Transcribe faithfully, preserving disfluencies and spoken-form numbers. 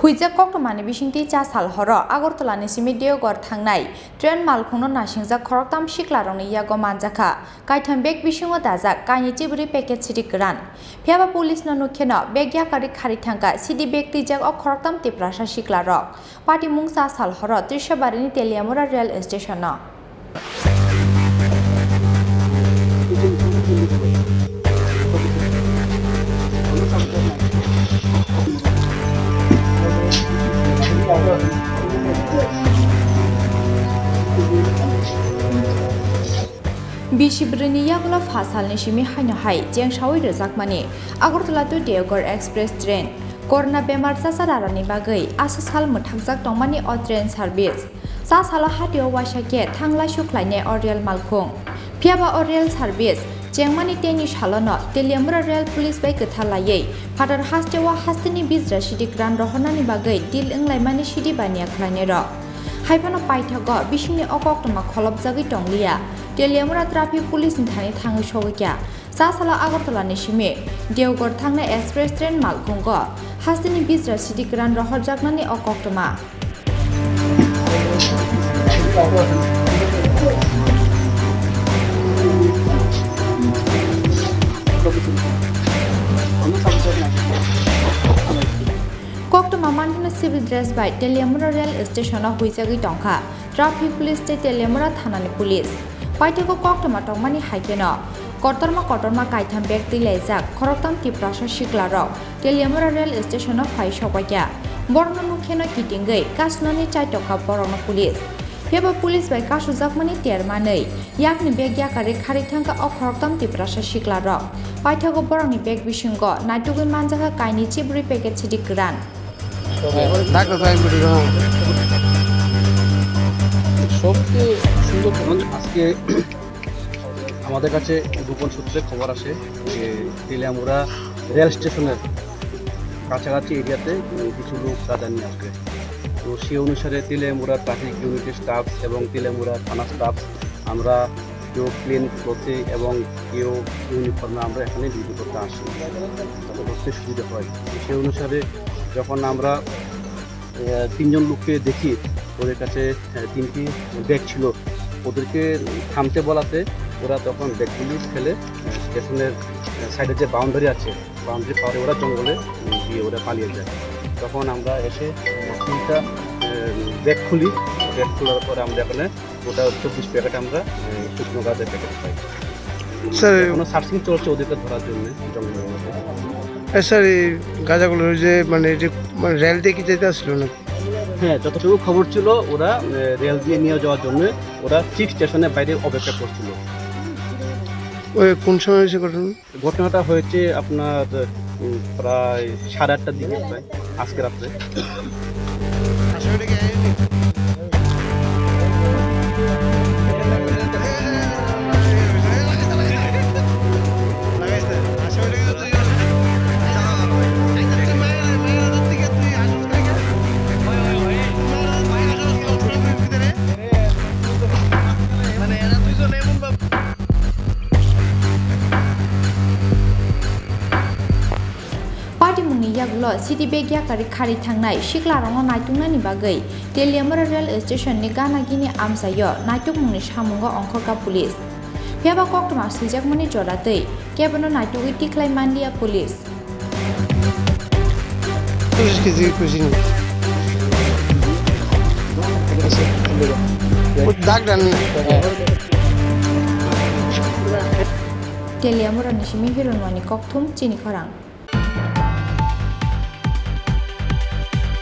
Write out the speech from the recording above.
Huijak koktwmani bisingtwi cha sal horo Agartala ni simi Deoghar thangnai train malkhungno nasingjak khoroktham siklarokni yago manjakha. Kaitham bag bisingo dajak kainwi chibrwi packet sidik kwran. Phiyaba police no nukkheno bag yakarwi kharwi thangkha, sidik bag twijak o khoroktham Tiprasa siklarok. Patimung cha sal horo Trishabarini Teliamura rail station o. Bisi brwi ni yagulo pha salni simi haino hai chengsaui rwjakmani Agartala to Deoghar Express train. Corona bemar chacha rarani bagwi asa sal mwthakjak tongmani o train service. Cha salo hatio waisa khe thanglai sukhlainai o rail malkhung. Phiyaba o rail service chengmani teni salono Teliamura rail police bai kwthar laiwi phatar hasteo hasteni bijra sidik ran rohornani bagwi deal wnglaimani sidi baniya khlainairok. Haiphano paithago bisingni o koktwma kholopjagwi tongliya, Teliamura traffic police ni thani thangwi sogwikha. Cha salo Agartala ni simi Deoghar thangnai express train malkhungo hasteni bijra sidik ran rohorjaknani o koktwma. Koktwma manthano civil dress bai Teliamura rail station o huijagwi tongkha traffic police tei Teliamura thanani police. Paithago koktwma tongmani hai kheno kotorma kotorma kaitham bag twi laijak khoroktham Tiprasa siklarok Teliamura rail station o phai sokbaikha. Borokno nukkheno kitingwi kasnani chaitokha borokno police. Phiyaba police bai kasujakmani ter manwi yakni bag yakarwi kharwi thangkha o khoroktham Tiprasa siklarok. Paithago borokni bag bisingo naitugwi manjakha kainwi chibrwi packet sidik kwran. Doctor সাহেব বলে, হ্যাঁ। সবচেয়ে সুন্দর খবর আজকে আমাদের কাছে গোপন সূত্রে খবর আসে যে তেলিয়ামুড়া রেল স্টেশনের কাছাকাছি এরিয়াতে, উম, কিছু লোক গাঁজা নিয়ে আসবে। তো সেই অনুসারে তেলিয়ামুড়া ট্রাফিক ইউনিটের স্টাফ এবং তেলিয়ামুড়া থানা স্টাফ আমরা কেউ প্লেন ক্লথে এবং কেউ ইউনিফর্মে আমরা এখানে ডিউটি করতে আসি, যাতে ধরতে সুবিধা হয়। সেই অনুসারে যখন আমরা, আহ, তিনজন লোককে দেখি, ওদের কাছে, আহ, তিনটি ব্যাগ ছিল, ওদেরকে থামতে বলাতে ওরা তখন ব্যাগগুলি ফেলে, আহ, স্টেশনের, আহ, সাইডে যে বাউন্ডারি আছে, বাউন্ডারি পারে ওরা জঙ্গলে, উম, গিয়ে ওরা পালিয়ে যায়। তখন আমরা এসে, আহ, তিনটা, আহ, ব্যাগ খুলি, ব্যাগ খোলার পরে আমরা এখানে গোটা চব্বিশ প্যাকেট আমরা, আহ, শুকনো গাঁজার প্যাকেট পাই। স্যার, এখনো সার্চিং চলছে ওদেরকে ধরার জন্য জঙ্গলের মধ্যে। এ, স্যার, এই গাঁজাগুলো ওই যে, মানে, এই যে, মানে, রেল দিয়ে কি যেতে আসছিল না? হ্যাঁ, যতটুকু খবর ছিল, ওরা, আহ, রেল দিয়ে নিয়ে যাওয়ার জন্য ওরা চিফ স্টেশনের বাইরে অপেক্ষা করছিল। ওই কোন সময় হয়েছে ঘটনা? ঘটনাটা হয়েছে আপনার, উম, প্রায় সাড়ে আটটার দিকে, প্রায় আজকে রাত্রে। Patimungni yagulo city bag yakarwi kharwi thangnai siklarokno naituknani bagwi Teliamura rail station ni gana gini amchaio naitukmungni samungo ongkhorkha police. Phiyaba koktwma swijakmani jora twi kebono naitugwi tikhlai manliya police. পঁচিশ কেজি, পঁচিশ কেজি। দাগ ডান। Teliamura ni simi Hirunwani kokthum chini khorang.